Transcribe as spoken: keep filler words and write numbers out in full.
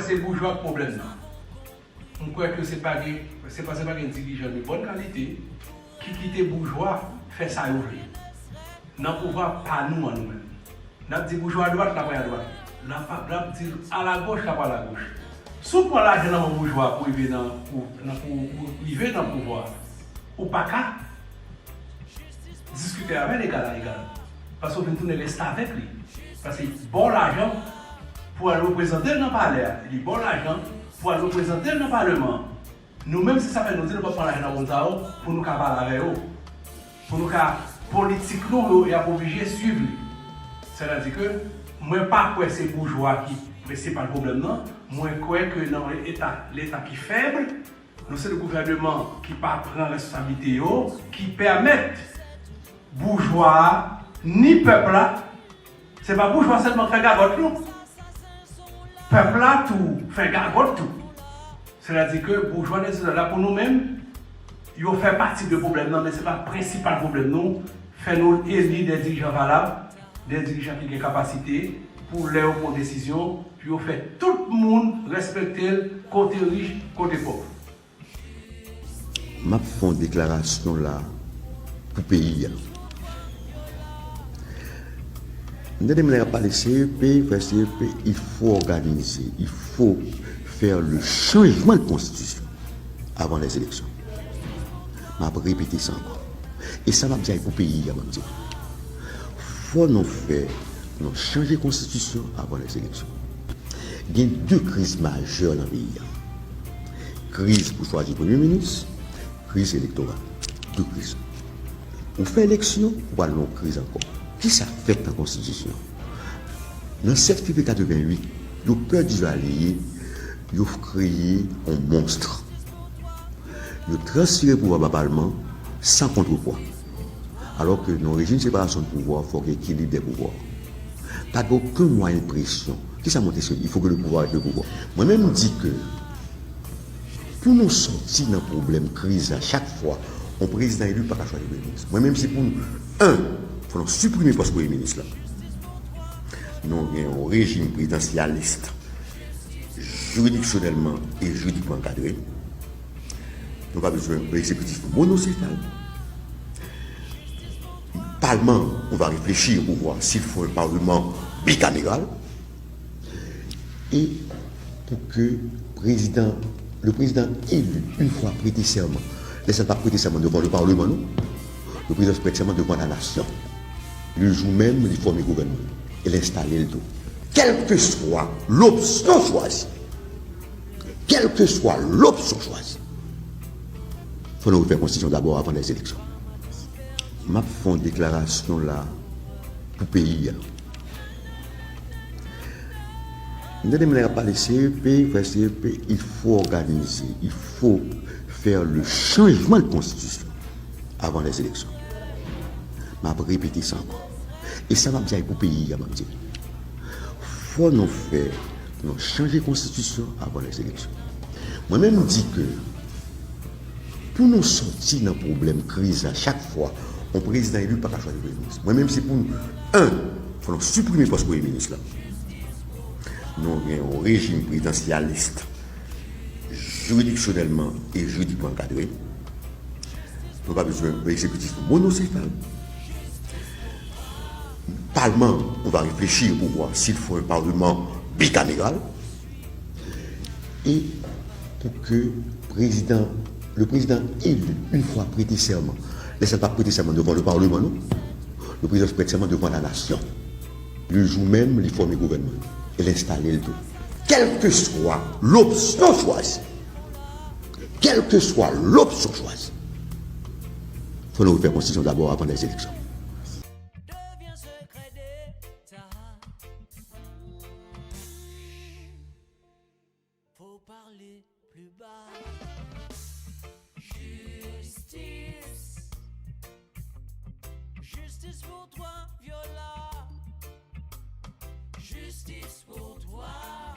Se boujwa k pwoblèm nan. M kwè ke se pa gen, se pa, se pa gen dirijan de bòn kalite ki kite boujwa fè sa yo vle. Nan pouvwa pa nou an nou menm. N ap di boujwa adwat, l ap pran adwat. N ap, n ap di alagoch, l ap alagoch. Si w pran lajan nan men boujwa pou rive nan, pou, nan, pou, pou rive nan pouvwa, ou pa ka diskite avè l egal a egal. Paske w vin tounen restavèk li. Paske ba w lajan pou al reprezante l nan palè a. Li ba w lajan pou al reprezante l nan paleman an. Nou menm, se sa fè nou di nou p ap pran lajan nan moun sa yo pou nou ka pale avè yo. Pou nou ka, politik nou yo, y ap oblije swiv li. Sètadi ke mwen pa kwè se boujwa ki prensipal pwoblèm nan. Mwen kwè ke nan yon eta, leta ki fèb, nou se yon gouvèneman ki pa pran responsablite yo, ki pèmèt boujwa a, ni pèp la, se pa boujwa sèlman k fè gagòt non. Pèp la tou fè gagòt tou. Sètadi ke boujwa enstitisyon la pou nou menm, yo fè pati de pwoblèm nan, men se pa prensipal pwoblèm nou. Fè nou eli de dirijan valab, de dirijan ki gen kapasite pou lè yo pran desizyon, pou yo fè tout moun respekte l, kote rich, kote pòv. M ap fè yon deklarasyon la pou peyi a. M tande moun ap pale C E P, frè, C E P, il faut organiser, il faut faire le changement de constitution avant les élections. M ap repete sa ankò. E sa m ap di a pou peyi a, m ap di. Fò nou fè, nou chanje konstitisyon avan les élections. Gen de kriz majè nan peyi a. Kriz pou chwazi premye minis, kriz elektoral. De kriz. Ou fè eleksyon, ou pral nan yon kriz ankò. Kisa fèt nan konstitisyon an? Nan sèt fevriye katreventuit, yo pè Divalye, yo kreye yon monstr. Yo transfere pouvwa ba palman san kontrepwa. Alò ke nan yon rejim separasyon de pouvwa, fòk gen ekilib de pouvwa. Pa gen okenn mwayen presyon. Kisa monte sou li? Il faut que le pouvoir reste le pouvoir. Mwen menm, m di ke pou nou sòti nan pwoblèm kriz la, chak fwa yon prezidan eli pa ka chwazi premye minis. Mwen menm, se pou nou, en, fò nou siprime pòs premye minis la. Nou gen yon rejim prezidansyalis, jiridiksyonèlman e jiridikman ankadre. Nou pa bezwen yon egzekitif monosefal. Palman, on va réfléchir pour voir s'il faut un parlement bicaméral. Et pour que président, le président élu, une fois prêté serment, lè sa l pa prêté serment devant le Parlement, non. Le président prête serment devant la nation. Le jour même, li fòme gouvènman. E l enstale l tou. Kèlkeswa lopsyon chwazi. Kèlkeswa lopsyon chwazi. Fò nou refè konstitisyon dabò avan les élections. M ap fè yon deklarasyon la pou peyi a. M tande moun ap pale C E P, frè, C E P, il faut organiser, il faut faire le changement de constitution avant les élections. M ap repete sa ankò. E sa m ap di a pou peyi a, m ap di. Fò nou fè, nou chanje konstitisyon avan les élections. Mwen menm, m di ke pou nou sòti nan pwoblèm kriz la, chak fwa yon prezidan eli pa ka chwazi premye minis. Mwen menm, se pou nou, en, fò nou siprime pòs premye minis la. Nou gen yon rejim prezidansyalis, jiridiksyonèlman e jiridikman ankadre. Nou pa bezwen yon egzekitif monosefal. Palman, on va réfléchir pour voir s'il faut un parlement bicaméral. Et pour que président, le président élu, une fois prêté serment, lè sa l pa prêté serment devant le Parlement, non. Le président prête serment devant la nation. Le jour même, li fòme gouvènman. E l enstale l tou. Kèlkeswa lopsyon chwazi. Kèlkeswa lopsyon chwazi. Fò nou refè konstitisyon dabò avan les élections. Faut parler plus bas. Justice. Justice pour toi, Viola. Justice pour toi.